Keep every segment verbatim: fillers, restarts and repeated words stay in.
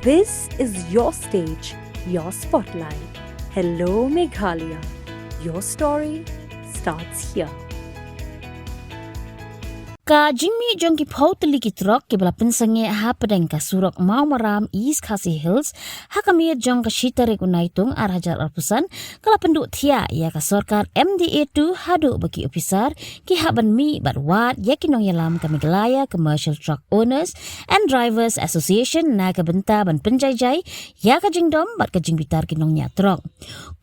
This is your stage, your spotlight. Hello, Meghalaya. Your story starts here. Ka jingmih jong ki phew tylli ki trok kiba la pynsangeh hapdeng ka surok Mawmaram, East Khasi Hills, ha ka miet jong ka shi tarik u Naitung ar hajar arphew san, ka la pynduh thiah ïa ka sorkar M D A two haduh ba ki ophisar ki hap ban mih bad wad ïa ki nongïalam ka Meghalaya Commercial Truck Owners and Drivers Association na ka bynta ban pynjaijai ïa ka jingdom bad ka jingbitar ki nongñiah trok.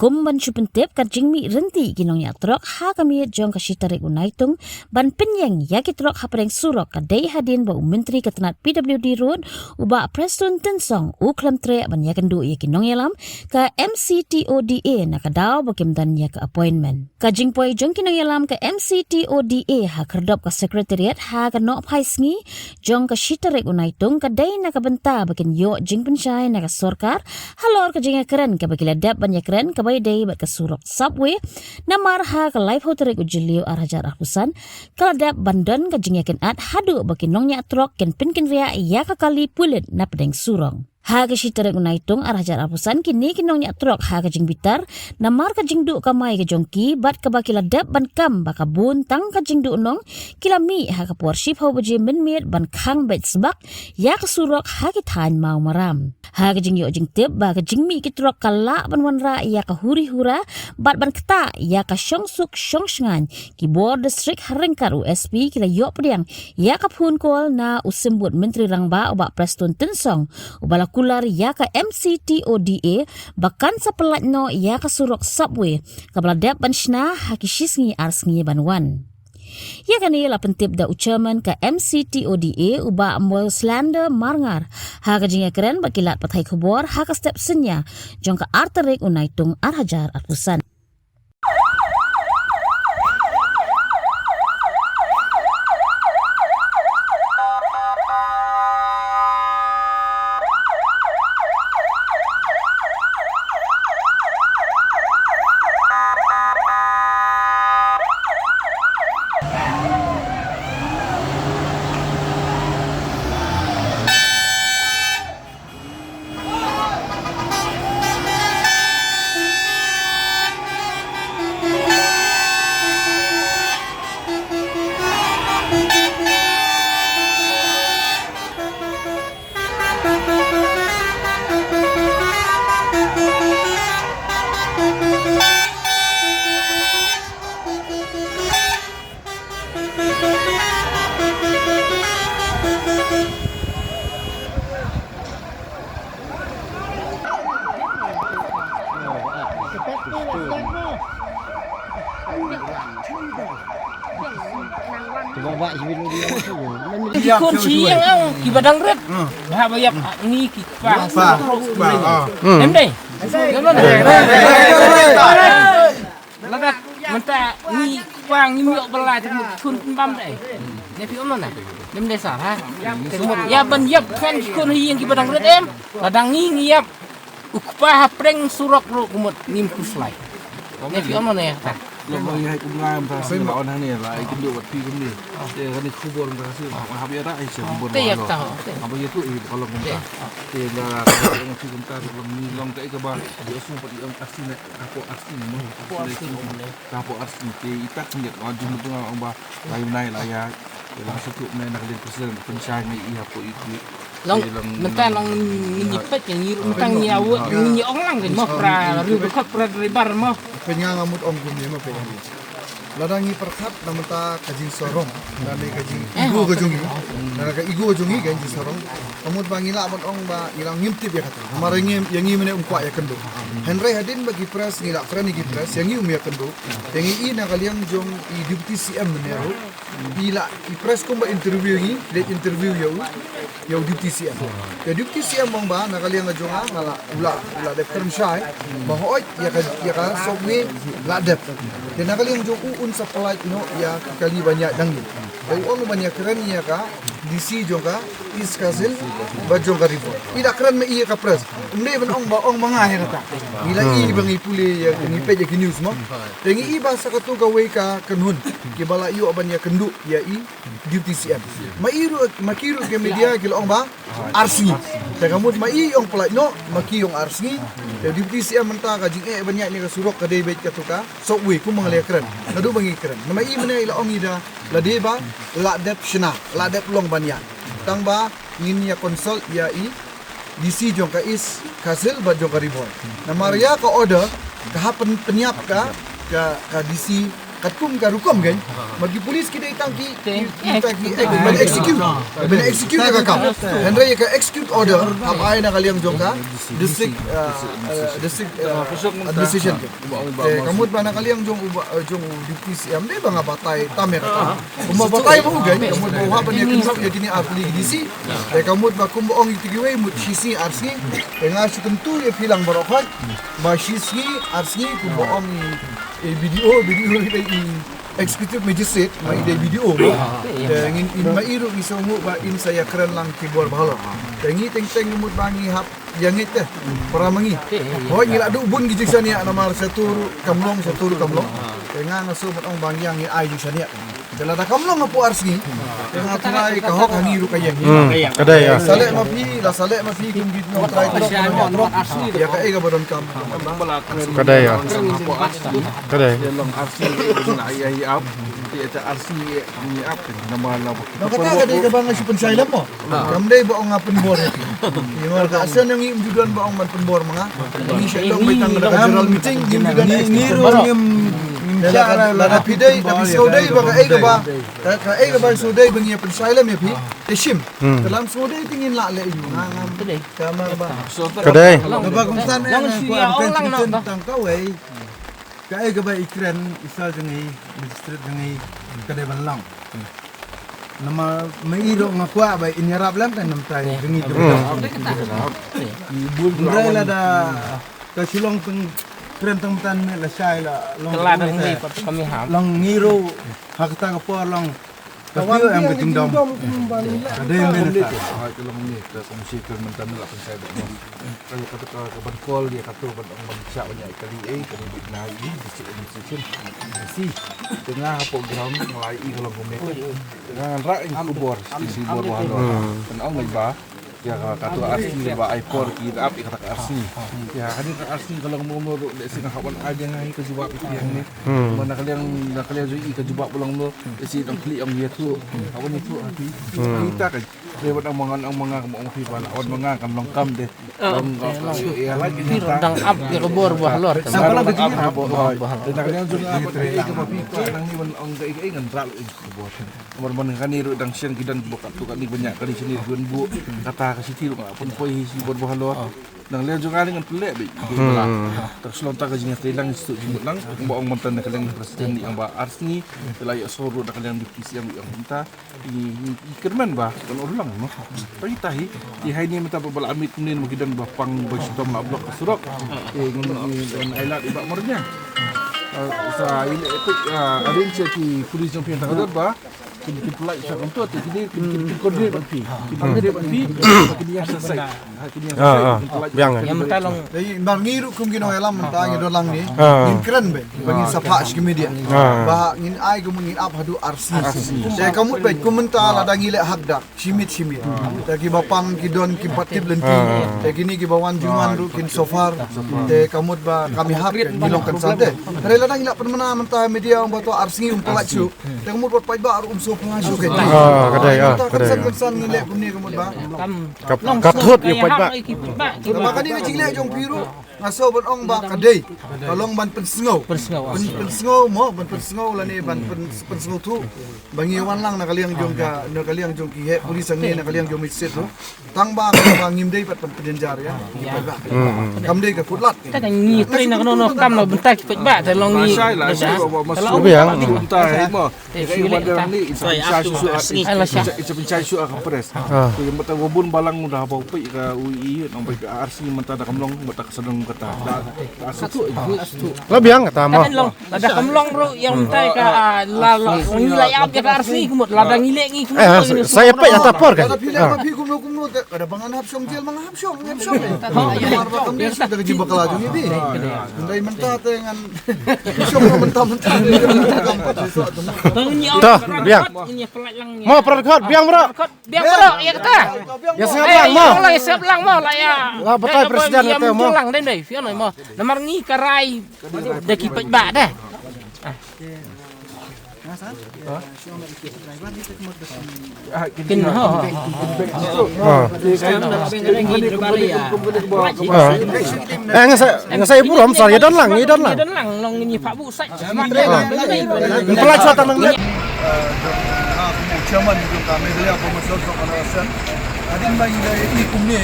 Kum ban shu pyntip, ka jingmih ryntih ki nongñiah trok ha ka miet jong ka shi tarik u Naitung ban pynïeng ïa ki trok hapdeng surok ka dei hadien ba u Myntri ka tnat P W D Road, u Bah Prestone Tynsong, u khlem treh ban ïakynduh ïa ki nongïalam ka M C T O D A na ka daw ba kim don ïa ka appointment. Ka jingpoi jong ki nongïalam ka M C T O D A ha khyrdop ka Secretariat ha ka nohphai sngi jong ka shi tarik u Naitung ka dei na ka bynta ba kin ïoh jingpynshai na ka sorkar halor ka jingïakren kaba ki la dep ban ïakren kaba ïadei bad ka surok subway, namar ha ka laiphew tarik u Jylliew ar hajar arphew san ka la dep ban don ka jingïakynad haduh ba ki nongñiah trok kin pynkynriah ïa ka kali pulit napdeng surok. Ha ka shi tarik u Naitung ar hajar arphew san, kine ki nongñiah trok ha ka jingbitar namar ka jingduh kamai ka jong ki bad kaba ki la dep ban kam ba ka bun tang ka jingduhnong, ki la mih ha ka por shiphew baje mynmiet ban khang beit sbak ïa ka surok ha ki thaiñ Mawmaram. Ha ka jingïoh jingtip ba ka jingmih ki trok ka lah ban wanrah ïa ka huri hura bad ban ktah ïa ka shongsuk shongshngaiñ, ki bor district ha ryngkat u S P ki la ïoh pdiang ïa ka phone call na u Symbud Myntri Rangbah, u Bah Prestone Tynsong, uba la kular ïa ka M C T O D A ba kan sa pyllait noh ïa ka surok subway kaba la dep ban shna ha ki shi sngi ar sngi ban wan. Ïa kane la pyntip da u Chairman ka M C T O D A, u Bah Moslander Marngar, ha ka jingïakren bad ki lad pathai khubor ha ka step synñia jong ka ar tarik u Naitung ar hajar arphew san. Ki khun shi ïing, eh, kiba dang rit. Ba haba ïap ngi ki kpa. Kpa, kpa, ah. Em dei. Lada mynta ngi kpa ngim ïoh bylla te ki khun kin bam dei. Ne phi ong na. Em dei sar ha. Ïa ban ïap khan ki khun ha ïing kiba dang rit em. Lada ngi ngi ïap. U kpa ha pdeng surok ruh kumut ngim khuslai. Ne phi ong ne ta. Lok ma ngi hai kumne mynta sien la on hangne la ai kynduh wat phi kumne. Te kane khubor mynta sien ma hap ïa ta ai sien khubor. Te ïa ta. Haba ïa tu i ka long mynta. Te la ka long phi kumta ka long ni long ka i kaba ïa sum pat i ong arsien ne hapoh arsien mo. Hapoh arsien. Hapoh arsien te i tak ngi ka jum tu ong ba lai nai la ïa. Ïa la satu ne na ka liang president pynshai ngi i hapoh i tu. Long, mynta long ngi peit ngi mynta ngi awut ngi ong lang mo pra ru ko pra ri bar mo. Pynga nga mut ong kumne mo peit. Lada ngi pyrkhat na mynta ka jingsarong, na ne ka jing ego ka jong ngi. Na ka ego jong ngi ka jingsarong. Ka mut ba ngi lah ban ong ba ngi lah ngim tip ïa kata. Namar ïa ngi, ïa ngi mynne um kwah ïa kynduh. Hynrei hadien ba ki press ngi lah kren ïa ki press ïa ngi um ïa kynduh. Ïa ngi i na ka liang jong i deputy C M mynne ruh. I la, i press kumba interview ngi, leit interview ïa u, ïa u deputy C M. Ïa deputy C M ong ba na ka liang ka jong nga, nga la, u la, u la dep kren shai ba hooid ïa ka, ïa ka subway la dep. Te na ka liang jong u un sa pyllait noh ïa ka kali ban ïaid dang ngi. Te u ong ban ïa kren ïa ka D C jong ka East Khasi Hills bad jong ka Ri Bhoi. I da kren ma i ïa ka press. Ym dei ban ong ba ong ma nga ïa kata. Ngi la i ba ngi pule ïa, ngi peit ïa ki news mo. Te ngi i ba sa katto kawei ka kynhun kiba la ïoh ban ïa kynduh ïa i deputy C M. Ma i ruh, ma ki ruh ki media ki la ong ba ar sngi. Te ka mut ma i ong pynlait noh, ma ki ong ar sngi. Te Deputy C M mynta ka jingeh ban ïaid ne ka surok ka dei beit katu ka subway kum ma nga la kren. Naduh ba ngi kren. Namar i mynne i la ong i da lade ba la dep shna, la dep long ban ïaid. Tang ba ngin ïa consult ïa i D C jong ka East Khasi Hills bad jong ka Ri Bhoi. Namar ïa ka order ka hap pyn-, pynïap ka, ka, ka D C katkum ka rukom kan. Bad ki police ki dei tang ki, ki, ki, tang ki, eh, ban execute. Ban execute ïa ka kam. Hynrei ïa ka execute order hap ai na ka liang jong ka district, uh, uh, district, uh, administration. Te ka mut ba na ka liang jong u ba, uh, jong u Deputy C M dei ba nga batai tam ïa kata. Kumba batai mo u kan, ka mut ba u hap ban ïa kynthoh ïa kine ar tylli ki D C. Te ka mut ba kumba ong ïa kiwei mut shi sngi ar sngi. Te nga shu kyntu ïa phi lang baroh khoit ba shi sngi ar sngi kumba ong i, i B D O, B D O i dei i executive magistrate, ma i dei B D O. Te ngin, in ma i ruh ngi sngewnguh ba in sa ïa kren lang ki bor ba halor. Te ngi teng teng ka mut ba ngi hap ïa ngeit te para ma ngi. Hooid ngi la duh bun ki jingshaniah namar sha tu ruh kam long, sha tu ruh kam long. Te nga nga shu ban ong ba ngi ïa ngi ai jingshaniah. Te lada kam long hapoh ar sngi. Te nga trai ka hok ha ngi ruh ka ïeng. Hmm, ka dei ïa. Sa leh ma phi, la sa leh ma phi kum ki nongtrai tu ruh. Ïa kaei kaba donkam. Ka dei ïa. Ka dei. Ïa long ar sngi ïa ap. Ïa ta ar sngi ïa ap. Namar la. Nang kata ka dei kaba nga shu pynshai lem mo. Kam dei ba ong nga pynbor ïa phi. Ïa mar ka shen ïa ngi im ju don ba ong ban pynbor ma nga. Ngi shu ïa long beit tang da ka general meeting ngim ju don. Ngi ruh ngim ngim shah la la phi dei da phi sngewdei dei ba kaei kaba kaei kaba sngewdei ba ngi ïa pynshai lem ïa phi. Te shim. Ka lam sngewdei te ngin lah leh ïa nga ngam. Ka mar ba. Ka dei. Ba kumsan ïa nga kwah pynshai tang kawei. Kaei kaba i kren i sa jong i magistrate jong i ka dei ban long. Namar ma i ruh nga kwah ba in ïarap lem kan namar i jong i jong i. Hynrei lada ka shu long tang kren tang mynta ne la shai la long. Long ngi ruh ha kata ka por long. Ka wan em ka jingdom. Ka dei mynta. Ka long ni ka kongsi ka mynta la pynshai ba. Ka ka ka ban call ïa katu ban ong ban shah wan ïa kali ei kali bit na i di si di si. Di si. Tengah hapoh ground ngai i ka long kumne. Tengah ngan rah i khubor di si bor ba halor. Kan ong ngai ba. Ïa ka katu ar sngi ba ai por ki da ap ïa kata ka ar sngi. Ïa kani ka ar sngi ka long mo mo ruh lehse nga hap ban ai ïa nga hi ka jubab ïa kane. Mo na ka liang na ka liang jong i ka jubab ba long mo lehse dang kli ong ïathuh. Hap ban ïathuh ha phi. Kita ka dei ban ong ma nga ong ma nga ka mo ong phi ba la wan ma nga kan long kam de. Long ka ïa la ki dang ap ïa ka bor ba halor. Sa ka long ka jingïa. Dei na ka liang jong nga ba ka phi ka nang ni ban ong ka i ka i ngan ral i ka bor. Mar man kane ruh dang shen ki don kiba katto katne ban ïa kane shane ruh ban buh kata ka shithi ruh nga pynpoi hi shi bor ba halor. Nang leh jong nga ngan pynleh beit. Ta shlong ta ka jingïatreilang shi tu jingmut lang ba ong mynta na ka liang president ni ong ba ar sngi. Te la ïa sor ruh na ka liang di P C M ong mynta. I kyrmen ba kan ur lang no. Ta ita hi. I hai ni mynta ba la amit ni ma ki don ba pang ba shitom la block ka surok. Te ngan ngan ai lad i ba mar nya. Sa i leh peit arrange ki police jong phi ta ka dot ba. Kin, kin pynlait sha kumto te kine kin, kin, kin coordinate bad phi. Kin coordinate bad phi. Kin ïa sa sai. Ha, kin ïa sa sai. Kin pynlait. Biang. Ïa mynta long. Dei bar ngi ruh kum ki nongïalam mynta ngi don lang ni. Ngin kren beit ba ngin sa phah sha ki media. Ba ngin ai kum ngin ap haduh ar sngi. Te ka mut beit kum mynta lada ngi leh hakdak. Shi miet shi miet. Te kiba pang ki don kim pat tip lynti. Te kine kiba wan jingwan ruh kin suffer. Te ka mut ba kam ïahap ngi long kan san te. Hynrei lada ngi la pynmynna mynta media ong ba to ar sngi um pynlait shuh. Te ka mut wat paidbah ruh um sngewphylla shuh kein. Ah, ka dei, ah, ka dei. Kynsan kynsan ngi leh kumne ka mut ba. Ka, ka thut ïa paidbah. Namar kane ka jingleh jong phi ruh nga sngew ban ong ba ka dei. Ka long ban pynsngew. Pynsngew, ah. Pyn-, pynsngew mo, ban pynsngew lane ban pyn-, pynsngewthuh. Ba ngi wan lang na ka liang jong ka, na ka liang jong ki heh police hangne na ka liang jong magistrate ruh. Tang ba ka ba ngim dei pat pynjynjar ïa. Kam dei ka kut lad. Te ka ngi trei na ka no no kam na bynta ki peit ba te long ngi. Lashai, lashai, ba, ba, mas-, biang. Bynta, eh, mo. Te ka i wan dang ni, it's a pynshai shu shu, it's a pynshai shu ka press. Te ïa mata wa bun balang da ba peit ka u i, nang peit ka R C mata da kam long, mata ka sadang ka La biang kata mo. Kan long, lada kam long ruh ïa mynta ka, ah, la, la, ngi la ïap ïa ka arsngi kumut, lada ngi leh ngi kumut. Eh, sa ïa peit ata por kan. Lada phi leh ba phi kumno kumno te, lada ba ngan hap shong jel, ba ngan hap shong, hap shong. Mar ba kam dei shu da ka jingbakla jong ngi phi. Dei mynta te ngan shong mynta mynta. To, biang. Mo, para dkhot, biang bro. Biang bro, ïa kata. Ïa sngap lang mo. Ïa sngap lang mo, la ïa. La batai presiden kata mo. Lang dei dei, fion mo. Namar ngi ka rai da ki paidbah da. Kin ho. Eh, nga sa, nga sa i burom sar, ïa don lang, ïa don lang. Ïa don lang, long ngi pa bu sa. Pynlait shuwa tang nang. Chairman jong ka Meghalaya Farmers Organisation. Hadien ba ngi la ïohi kumne,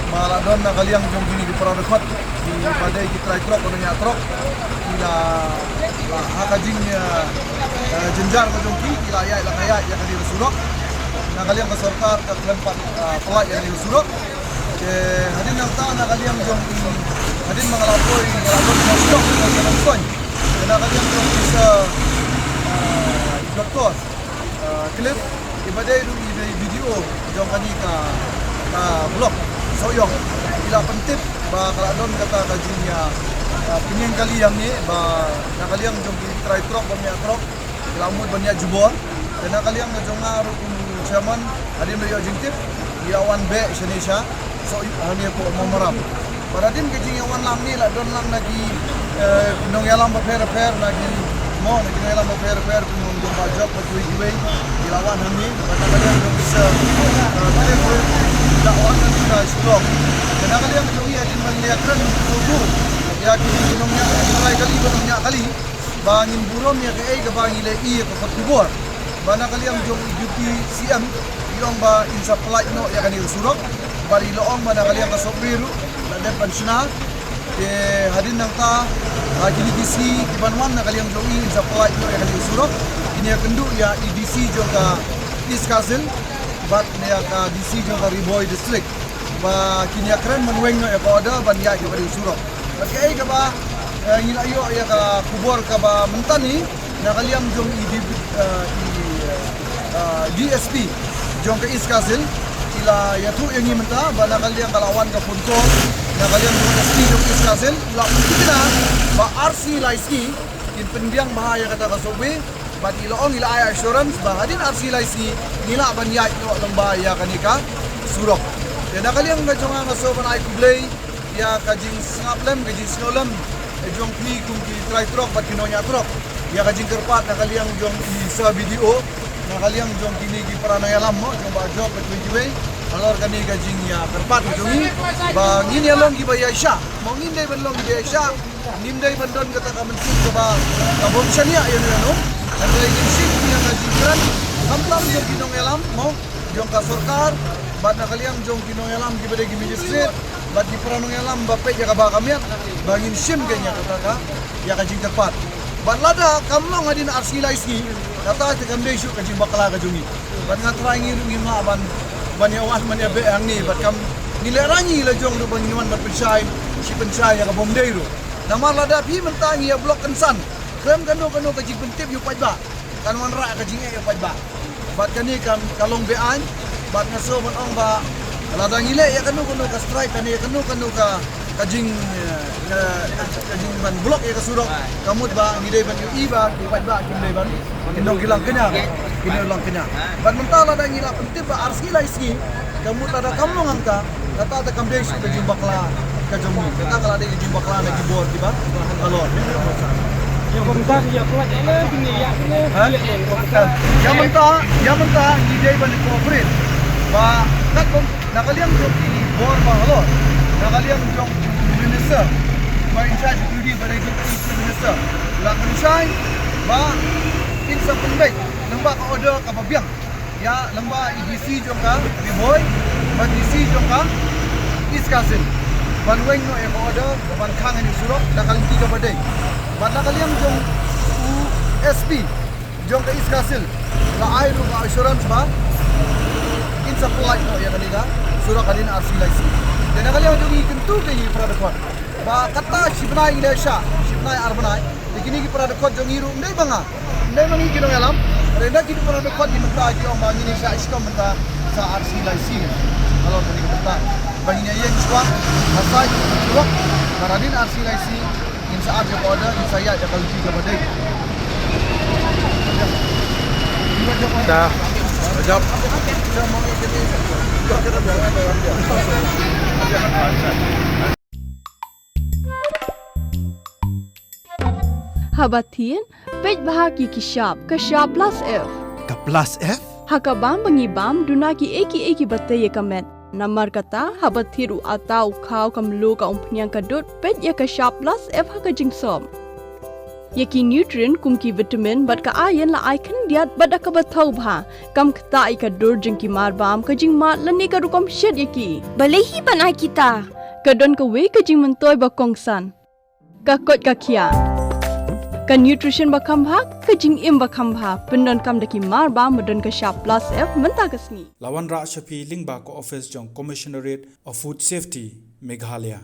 ma la don na ka liang jong kine ki para dkhot kiba dei ki trai trok, ki nongñiah trok, ki la, la ha ka jing, eh, eh, jynjar ka jong ki, ki la ïaid la ka ïaid ïa kane ka surok. Na ka liang ka sorkar ka khlem pat, eh, pynlait ïa kane ka surok. Te hadien nangta na ka liang jong i, hadien ba nga la poi, nga la don ka surok, nga la don ka surok. Te na ka liang jong i sa, ah, i doktor, ah, Cliff, iba dei ruh i dei BDO jong kane ka, ka block Sohiong. I la pyntip ba ka la don kata ka jingïa, ah, pynïeng kali hangne ba na ka liang jong ki trai trok bym ïa trok. Ki la mut ban ïa jubor. Te na ka liang ka jong nga ruh kum u chairman, hadien ba ïoh jingtip, ngi la wan beh shane sha Sohiong, hangne hapoh Mawmaram. Bad hadien ka jingïawan lang ne la don lang na ki, eh, nongïalam bapher bapher, na ki, mo, na ki nongïalam bapher bapher, kum u nongjop bad kiwei kiwei. Ngi la wan hangne, bad na ka liang jong ki sir, eh, bapher bapher, ngi la wan hangne na Shillong. Te na ka liang jong ngi hadien ba ngi la ïakren shuh shuh ïa ki nongñiah, ki trai kali bad nongñiah kali. Ba ngin burom ïa kaei kaba ngi la ïohi ïa ka kot khubor ba na ka liang jong i Deputy CM i ong ba in sa pynlait noh ïa kane ka surok. Bad i la ong ba na ka liang ka sopri ruh la dep ban shna. Te hadien nangta, ah, kine ki sngi kiban wan na ka liang jong i in sa pynlait noh ïa kane ka surok. Kine ïakynduh ïa i DC jong ka East Khasi Hills bad ïa ka DC jong ka Ri Bhoi District. Ba kin ïakren ban weng noh ïa ka order ban ïaid ïa kane ka surok. Bad kaei kaba, eh, ngi la ïoh ïa ka khubor kaba mynta ni na ka liang jong i D-, eh, i, eh, DSP jong ka East Khasi Hills i la ïathuh ïa ngi mynta ba na ka liang ka la wan ka phone call na ka liang jong ka SP jong ka East Khasi Hills, i la pynthikna ba arsngi lai sngi kin pynbiang bha ïa kata ka survey. Bad i la ong, i la ai assurance ba hadien arsngi lai sngi ngi lah ban ïaid noh lyngba ïa kane ka surok. Te na ka liang ka jong nga nga sngewbha ban ai khublei ïa ka jingsngap lem, ka jingsngew lem, eh, jong phi kum ki trai trok bad ki nongñiah trok. Ïa ka jingkyrpad na ka liang jong i Sir BDO, na ka liang jong kine ki para nongïalam mo, jong Bah Job bad kiwei kiwei. Halor kane ka jingïakyrpad ka jong ngi ba ngin ïa long kiba ïaishah. Mo ngin dei ban long kiba ïaishah. Ngim dei ban don kata ka mynsiem kaba, ka bym shaniah ïano ïano. Hynrei ngin shim ïa ka jingkren, khamtam jong ki nongïalam, mo, jong ka sorkar, bad na ka liang jong ki nongïalam kiba dei ki magistrate, bad ki para nongïalam ba peit ïa kaba kham miat, ba ngin shim kein ïa kata ka, ïa ka jingkyrpad. Bad lada kam long hadien arsngi lai sngi, kata te kam dei shuh ka jingbakla ka jong ngi. Bad nga trai ngi ruh ngim lah ban, ban ïa wan ban ïa beh hangne, bad kam ngi lehrain ngi la jong ruh ba ngin wan ban pynshai, shi pynshai ïa ka bym dei ruh. Namar lada phi mynta ngi ïa block kynsan, khlem kano kano ka jingpyntip ïa u paidbah, kan wanrah ka jingeh ïa u paidbah. Bad kane kan ka long be-aiñ, bad nga sngewbha ban ong ba lada ngi leh ïa kano kano ka strike, kane ïa kano kano ka, ka jing, eh, ka, ka jing ban block ïa ka surok, ka mut ba ngi dei ban ïohi ba u paidbah kim dei ban, kin long ki lang kñia, kin long lang kñia. Bad mynta lada ngi la pyntip ba arsngi lai sngi, ka mut lada kam long hangta, kata te kam dei shuh ka jingbakla ka jong ngi. Kata ka la dei ka jingbakla na ki bor kiba halor. Ïa kumta ki ïa pynlait ïa kine ïa kine. Ha? Ïa mynta, ïa mynta ngi dei ban cooperate. Ba katkum na ka liang jong ki bor ba halor, na ka liang jong u minister ba in charge, u D C ba dei u Chief Minister, la pynshai ba in sa pynbeit lyngba ka order kaba biang. Ïa lyngba i DC jong ka Ri Bhoi bad DC jong ka East Khasi Hills ban weng noh ïa ka order ban khang ïa u surok da ka lynti kaba dei. Bad na ka liang jong u SP jong ka East Khasi Hills la ai ruh ka assurance ba in sa pynlait noh ïa kane ka surok hadien arsngi lai sngi. Te na ka liang jong ngi kyntu te ngi para dkhot. Ba kata shi bnai ngi dei sha, shi bnai ar bnai. Te kine ki para dkhot jong ngi ruh, ym dei ba nga, ym dei ba ngi ki nongïalam. Hynrei da kine para dkhot ngi mynta ki ong ba ngin ïa sha shitom mynta sa ar sngi lai sngi. Halor kane ka bynta ba ngin ïa ïeng shuwa, ba sa ïa ki lok, ba hadien ar sngi lai sngi ngin sa ap ïa ka order, ngin sa ïaid ïa ka lynti kaba dei. Da. Jop. Haba thied, peit bha ïa ki shap, ka shap plus F. Ka plus F? Ha ka bam ba ngi bam, duna kiei kiei kiba tei ïa ka met. Namar kata, haba thied u atta, u khaw, ka mluh, ka umphniang, ka dud, peit ïa ka shap plus F ha ka jingsop. Ïa ki nutrient kum ki vitamin bad ka iron la ai khyndiat bad da kaba thaw bha. Kam ktah ïa ka dur jong ki marbam, ka jingmad lane ka rukom shet ïa ki. Balei hi ban ai kita? Ka don kawei ka jingmyntoi ba kongsan. Ka koit ka khiah. Ka nutrition ba kham bha, ka jingim ba kham bha. Pyndonkam da ki marbam ba don ka shap plus F mynta ka sngi. La wanrah sha phi lyngba ka office jong Commissionerate of Food Safety, Meghalaya.